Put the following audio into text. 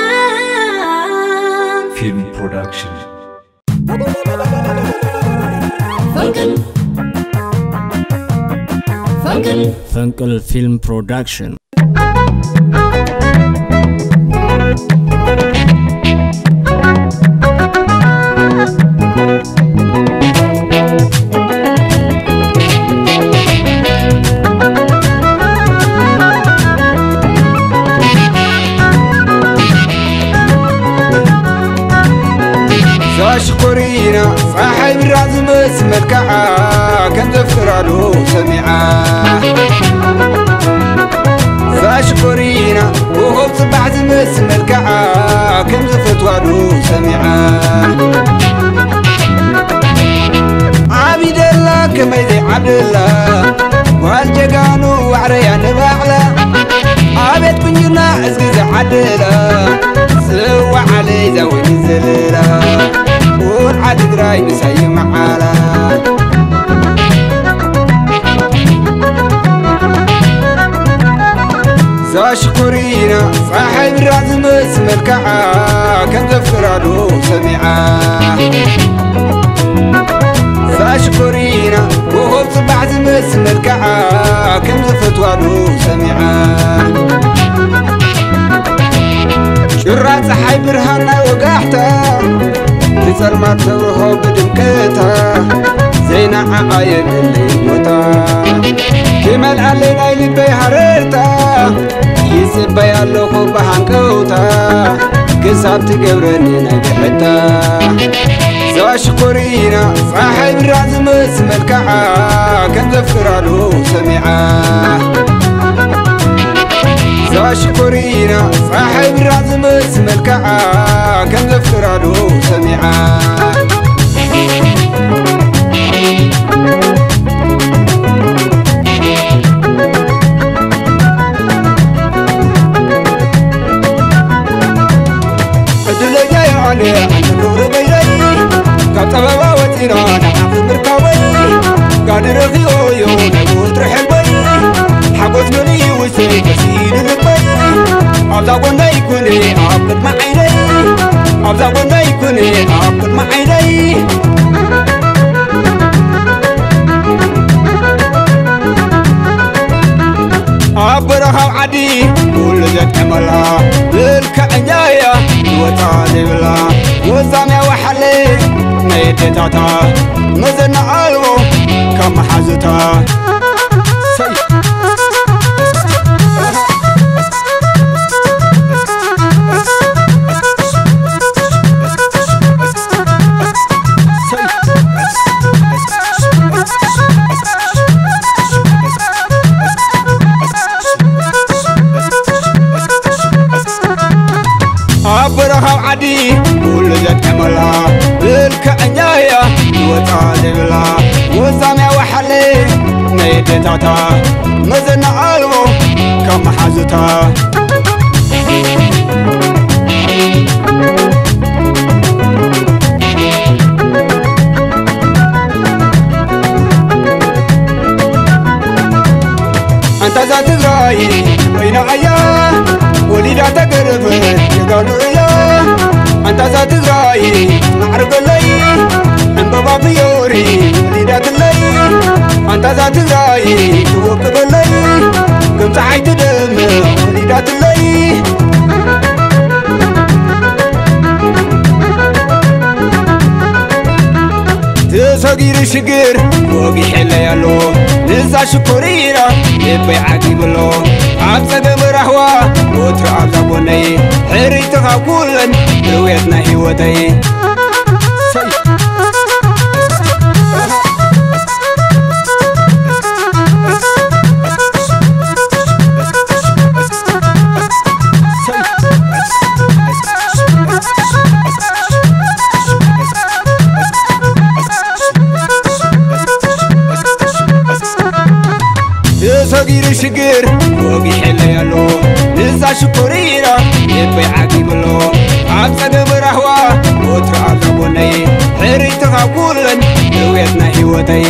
ሱዛን ፊልም ፕሮዳክሽን። ፈንቅል ፈንቅል ፈንቅል ፊልም ፕሮዳክሽን። እዛ ሽኮሪና ፀሓይ ብራ ዝመስል መልክዓ ከም ዘፍቅራሉ ሰሚዓ። እዛ ሽኮሪና ኮኾብ ፅባሕ ዝመስል መልክዓ ከም ዝፈትዋሉ ሰሚዓ። ዓቢደላ ከመይ ዘይዓብደላ ጓል ጀጋኑ ዋዕረያ ንባዕላ። ኣቤት ቁንጅና እዝጊ ዝዓደላ ጽዋዕ ዓለይ ዛወይኒ ዘለላ ቁልዓ ትግራይ ምሳይ መዓላ። እዛ ሽኮሪና ፀሓይ ብራ ዝመስል መልክዓ ከም ዘፍቅራሉ ሰሚዓ። እዛ ሽኮሪና ኮኾብ ፅባሕ ዝመስል መልክዓ ከም ዝፈትዋሉ ሰሚዓ። ጭራ ፀሓይ ብርሃን ናይ ወጋሕታ ንፀልማት ተብርሆ ብድምቀታ ዘይነዓቓ የብለይ ቦታ። ክመልኣለይ ናይ ልበይ ሃረርታ ይፅበያ ኣለኹ ብሃንቀውታ ክሳብ ትገብረኒ ናይ ብሕታ። እዛ ሽኮሪና ፀሓይ ብራ ዝመስል መልክዓ ከም ዘፍቅራሉ ሰሚዓ። እዛ ሽኮሪና ፀሓይ ብራ ዝመስል መልክዓ ከም ዘፍቅራሉ ሰሚዓ። ዕድለኛ የዓለ ኣንተ ኑር በይረይ ካብ ጸበባ ወጺና ንዓኺ ምርካበይ ጋዲ ረኺኦዮ ናይ ወትሪ ሕልመይ ሓጎስ መሊኡ ውሰይ መሲሉ ልበይ ኣብዛ ጎነይ ኩኒ ኣብ ቅድሚ ዓይነይ ኣብዛ ጎነይ ኩኒ ኣብ ቅድሚ ዓይነይ ኣብ በረኻብ ዓዲ ኩሉ ዘጥዕመላ ብልክዐኛ እያ ዝወፃ ዘይብላ ጎዛምያ ወሓለ ናይ ኣዴታታ መዘና ኣልቦ ካብ መሓዙታ ሰይ ኣብ በረኻብ ዓዲ ኩሉ ዘጥዕመላ ብልክዐኛ እያ ዝወፃ ዘይብላ ጎዛምያ ወሓለ ናይ ኣዴታታ መዘና ኣልቦ ካብ መሓዙታ ኣንታ እዛ ትግራይ ኮይና ኣያ ወሊዳ ተገርፍ ጀጋኑ እያ ኣንታ እዛ ትግራይ ማዕርገለይ ዕምበባ ፍዮሪ ወሊዳትለይ ኣንታ እዛ ትግራይ ትወቅበለይ ከም ፀሓይ ትደምቕ ወሊዳትለይ ተሰጊሩ ሽግር ወጊሐለይ ኣሎ ንዛ ሽኮሪራ ልበይ ዓጊብሎ ኣብ ጸገም ራህዋ ወትሩ ኣብዛ ጎነይ ሕርይቲ ካብ ኩለን ርውየት ናይ ህይወተይ ተሰጊሩ ሽግር ወጊሐለይ ኣሎ ንዛ ሽኮሪራ ልበይ ዓጊብሎ ኣብ ጸገም ራህዋ ወትሩ ኣብዛ ጎነይ ሕርይቲ ካብ ኩለን ርውየት ናይ ህይወተይ